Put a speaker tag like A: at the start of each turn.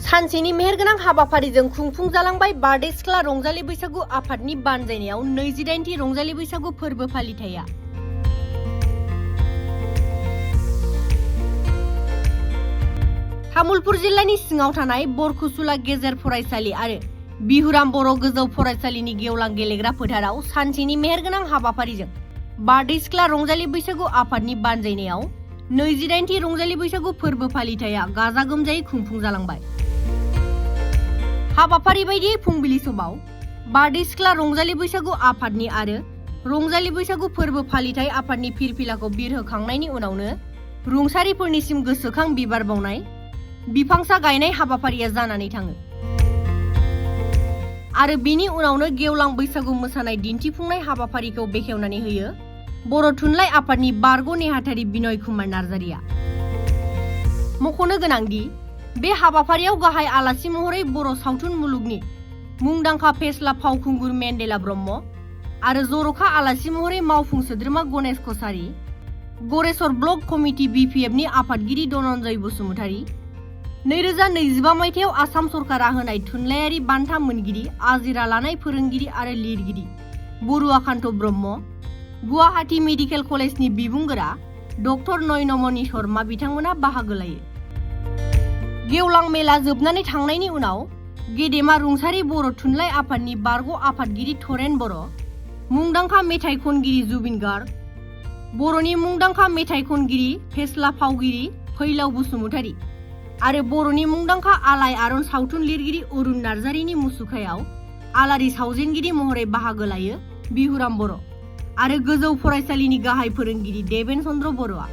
A: सानसेनि मेहेरगोनां हाबाफारिजों खुंफुं जालांबाय बारदै सिख्ला रंजालि बैसागु आफादनि बानजायनायाव 28थि रंजालि बैसागु फोरबो फालिथाया। तामुलपुर जिल्लानि सिङाव थानाय बरखुसुला गेजेर फरायसालि आरो बिहुराम बर' गोजौ फरायसालिनि गेवलां गेलेग्रा फोथाराव सानसेनि मेहेरगोनां हाबाफारिजों बारदै सिख्ला रंजालि बैसागु आफादनि बानजायनायाव 28थि रंजालि बैसागु फोरबो फालिथाया गाजा गोमजायै खुंफुं जालांबाय। हाबाफारि बायदियै फुंबिलि समाव बारदै सिख्ला रंजालि बैसागु आफादनि आरो रंजालि बैसागु फोरबो फालिथाय आफादनि फिरफिलाखौ बिरहोखांनायनि उनावनो रुंसारिफोरनिसिम गोसोखां बिबार बावनाय, बिफांसा गायनाय हाबाफारिया जानानै थाङो आरो बेनि उनावनो गेवलां बैसागु मोसानाय दिन्थिफुंनाय हाबाफारिखौ बेखेवनानै होयो बर' थुनलाइ आफादनि बारग' नेहाथारि बिनय कुमार नार्जारिया। मख'नो गोनांदि बे हाबाफारियाव गाहाय आलासि महरै बर' सावथुन मुलुगनि मुंदांखा फेस्ला फावखुंगुर मेन्देला ब्रह्म आरो जर'खा आलासि महरै मावफुं सोद्रोमा गणेश कसारी, गरेस्वर ब्लक कमिटि बिपिएफनि आफादगिरि धनन्जय बसुमतारी, 2025 मायथाइयाव आसाम सरकारा होनाय थुनलाइयारि बान्था मोनगिरि आजिरा लानाय फोरोंगिरि आरो लिरगिरि बरुवाकान्त ब्रह्म, गुवाहाटी मेडिकेल कलेजनि बिबुंगोरा डक्टर नयनमणि शर्मा बिथांमोना बाहागो लायो। गेवलां मेला जोबनानै थांनायनि उनाव गेदेमा रुंसारि बर' थुनलाइ आफादनि बारग' आफादगिरि थरेन बर', मुंदांखा मेथाइ खनगिरि जुबिन गार्ग, बर'नि मुंदांखा मेथाइ खनगिरि फेस्ला फावगिरि फैलाव बसुमतारी आरो बर'नि मुंदांखा आलाय आरन सावथुन लिरगिरि अरुण नार्जारिनि मुसुखायाव आलारि सावजेनगिरि महरै बाहागो लायो बिहुराम बर' आरो गोजौ फरायसालिनि गाहाय फोरोंगिरि देबेन चन्द्र बर'आ।